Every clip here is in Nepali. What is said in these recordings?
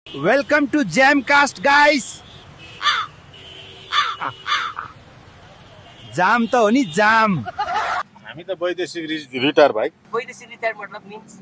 Welcome to Jamcast, guys. जाम त हो नि जाम। हामी त वैदेशिक रिटायर भाइ। वैदेशिक रिटायर मतलब मिन्स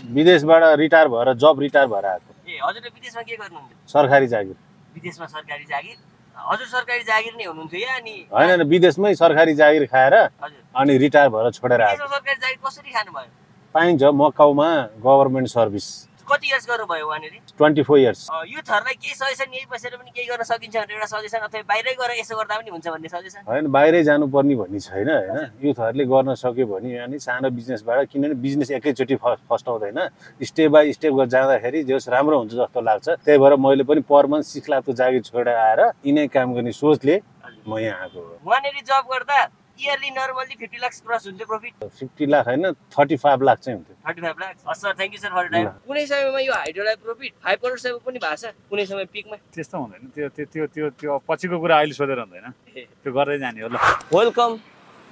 विदेशबाट रिटायर भएर जब रिटायर भएर आएको। ए हजुरले विदेशमा के गर्नुहुन्थ्यो? सरकारी जागिर। विदेशमा सरकारी जागिर? हजुर सरकारी जागिर नै हुनुहुन्थ्यो या अनि हैन विदेशमै सरकारी जागिर खाएर हजुर अनि रिटायर भएर छोडेर आएको। विदेशमा सरकारी जागिर कसरी खानु भयो? पाइन्छ मकाउमा गभर्नमेन्ट सर्भिस। कति इयर्स गर्नुभयो वहाँनेरि? 24 इयर्स। युथहरुलाई के सजेसन यही बसेर पनि केही गर्न सकिन्छ भनेर एउटा सजेसन अथवा बाहिरै गएर यसो गर्दा पनि हुन्छ भन्ने सजेसन? हैन बाहिरै जानुपर्ने भन्ने छैन हैन। युथहरुले गर्न सक्यो भने अनि सानो बिजनेसबाट किनभने बिजनेस एकैचोटी फर्स्ट आउँदैन। स्टेप बाइ स्टेप गरेर जाँदाखेरि जस राम्रो हुन्छ जस्तो लाग्छ। त्यही भएर मैले पनि पर मन्थ 6 लाखको जागिर छोडेर आएर यिनै काम गर्ने सोचले म यहाँ आएको हो। वहाँनेरि जब गर्दा इयरली नर्मली 50 लाख क्रस हुन्थ्यो प्रॉफिट? 50 लाख हैन 35 लाख चाहिँ हुन्थ्यो। 35 lakh. Sir thank you sir for time. कुनै समयमा यो हाइड्रोलाई प्रॉफिट 5 करोड सम्म पनि भएको छ कुनै समय पिकमा? त्यस्तो हुँदैन। त्यो पछिको कुरा अहिले सोधेर हुँदैन। त्यो गर्दै जाने हो ल। Welcome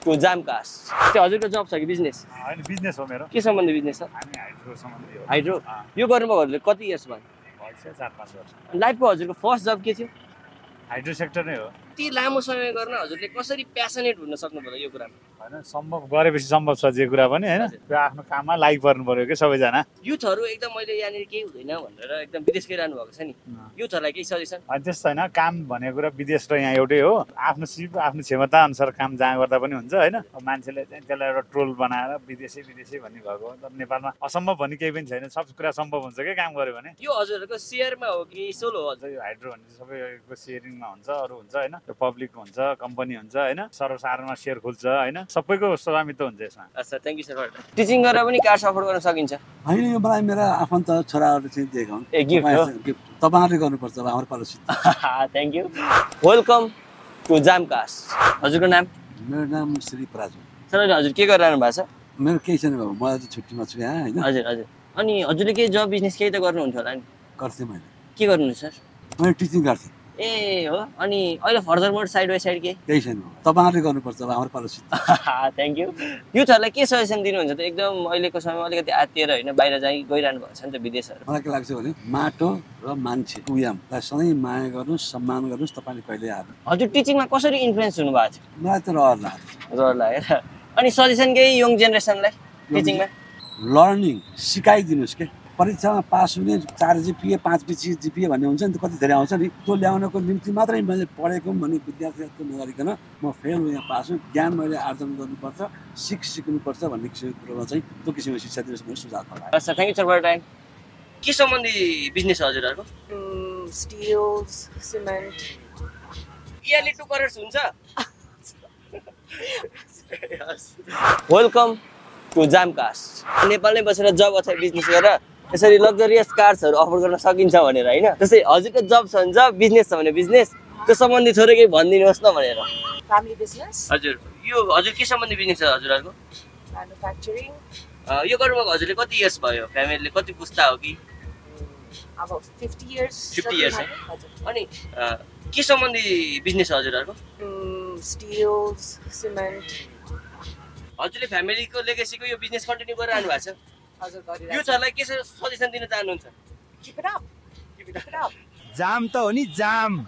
to Jamcast. त्यो हजुरको जब छ कि बिजनेस? हैन बिजनेस हो मेरो। के सम्बन्धी बिजनेस छ? हामी हाइड्रो सम्बन्धी हो। हाइड्रो? यो गर्नुभयो हजुरले कति इयर्स भयो? भइसक्यो 4-5 वर्ष। लाइफको हजुरको फर्स्ट जब के थियो? हाइड्रो सेक्टर नै हो। यति लामो समय गर्न हजुरले कसरी प्यासनेट हुन सक्नुभयो यो कुरामा? हैन सम्भव गरेपछि सम्भव छ जे कुरा पनि हैन। त्यो आफ्नो काममा लाइक पर्नु पर्यो के सबैजना। युथहरु एकदम मैले यहाँनिर केही हुँदैन भनेर एकदम विदेश गइरहनु भएको छ नि। युथहरुलाई केही सजेसन? अनि त्यस्तो हैन काम भनेको कुरा विदेश र यहाँ एउटै हो। आफ्नो सिप आफ्नो क्षमता अनुसार काम जहाँ गर्दा पनि हुन्छ हैन। मान्छेले चाहिँ त्यसलाई एउटा ट्रोल बनाएर विदेशी भन्ने भएको तर नेपालमा असम्भव भन्ने केही पनि छैन। सब कुरा सम्भव हुन्छ के काम गर्यो भने। यो हजुरहरुको शेयरमा हो कि सोलो हो? यो हाइड्रो भन्ने सबैको शेयरिङमा हुन्छ अरु हुन्छ हैन। त्यो पब्लिक हुन्छ कम्पनी हुन्छ हैन। सर्वसाधारणमा शेयर खुल्छ हैन। सबैको स्वामित्व हुन्छ यसमा। अच्छा थ्यांक यू सर। टिचिङ गरेर पनि कार सपोर्ट गर्न सकिन्छ? हैन यो मलाई मेरा आफन्त छोराहरुले चाहिँ दिएको हुन्। ए गिफ्ट हो? तपाईहरुले गर्नुपर्छ अब हाम्रो पालोसित। Thank you. Welcome to Jamcast. हजुरको नाम? मेरो नाम श्री पराजु। सर हजुर के गरिरहनु भएको छ? मेरो केही छैन बाबु म आज छुट्टीमा छु यहाँ हैन। हजुर हजुर। अनि हजुरले के जब बिजनेस केही त गर्नुहुन्छ होला नि? गर्थे मैले। के गर्नुहुन्छ सर? मैले टिचिङ गर्थे। ए हो। अनि अहिले further mode side by side केही छैन। तपाईहरुले गर्नुपर्छ अब हाम्रो पालोसित। Thank you. युथहरुलाई के सजेसन दिनुहुन्छ त? एकदम अहिलेको समयमा अलिकति आत्तिएर हैन बाहिर जाइ गइरहनु भएको छ नि त विदेशहरु। मलाई के लाग्छ भने माटो र मान्छे उयामलाई सधैँ माया गर्नुस् सम्मान गर्नुस् तपाईले कहिले आएर। हजुर टिचिङमा कसरी इन्फ्लुएन्स हुनु भएको छ? मलाई त रहर लाग्छ। रहर लागेर। अनि सजेसन केही यङ जेनेरेसनलाई टिचिङमा? लर्निङ सिकाइदिनुस् के। परीक्षामा पास हुने 4 GPA 5 GPA भन्ने हुन्छ नि त कति धेरै आउँछ नि। त्यो ल्याउनको निम्ति मात्रै मैले पढेको भन्ने विद्यार्थीहरुको नगरिकन म फेल हुँ या पास हुँ ज्ञान मैले आर्जन गर्नुपर्छ सिक्नुपर्छ भन्ने कुरोमा चाहिँ त्यो किसिमको शिक्षा दिनुहोस् भन्ने सुझाव छ। अच्छा thank you sir for time. के सम्बन्धी बिजनेस हजुरहरुको? Stills cement. इयरली 2 करोड हुन्छ? Welcome to Jamcast. नेपालमै बसेर जब अथवा बिजनेस गरेर यसरी लग्जरियस कार्सहरु अफर गर्न सकिन्छ भनेर हैन। त्यसै हजुरको जब छ भने जब बिजनेस छ भने बिजनेस त्यो सम्बन्धी थोरै केही भनिदिनुहोस् न भनेर। Family business? हजुर यो हजुर के सम्बन्धी बिजनेस छ हजुरहरुको? म्यानुफ्याक्चरिङ। यो गर्नुभएको हजुरले कति इयर्स भयो? फ्यामिलीले कति पुस्ता हो कि? अब 50 इयर्स। 50 इयर्स है? हजुर। अनि के सम्बन्धी बिजनेस छ हजुरहरुको? Stills cement. हजुरले फ्यामिलीको लेगेसीको यो बिजनेस कन्टिन्यू गरिरहनु भएको छ? हजुर गरिरहेको छु। युथहरुलाई के सजेसन दिन चाहनुहुन्छ? Keep it up. Keep it up. जाम त हो नि जाम।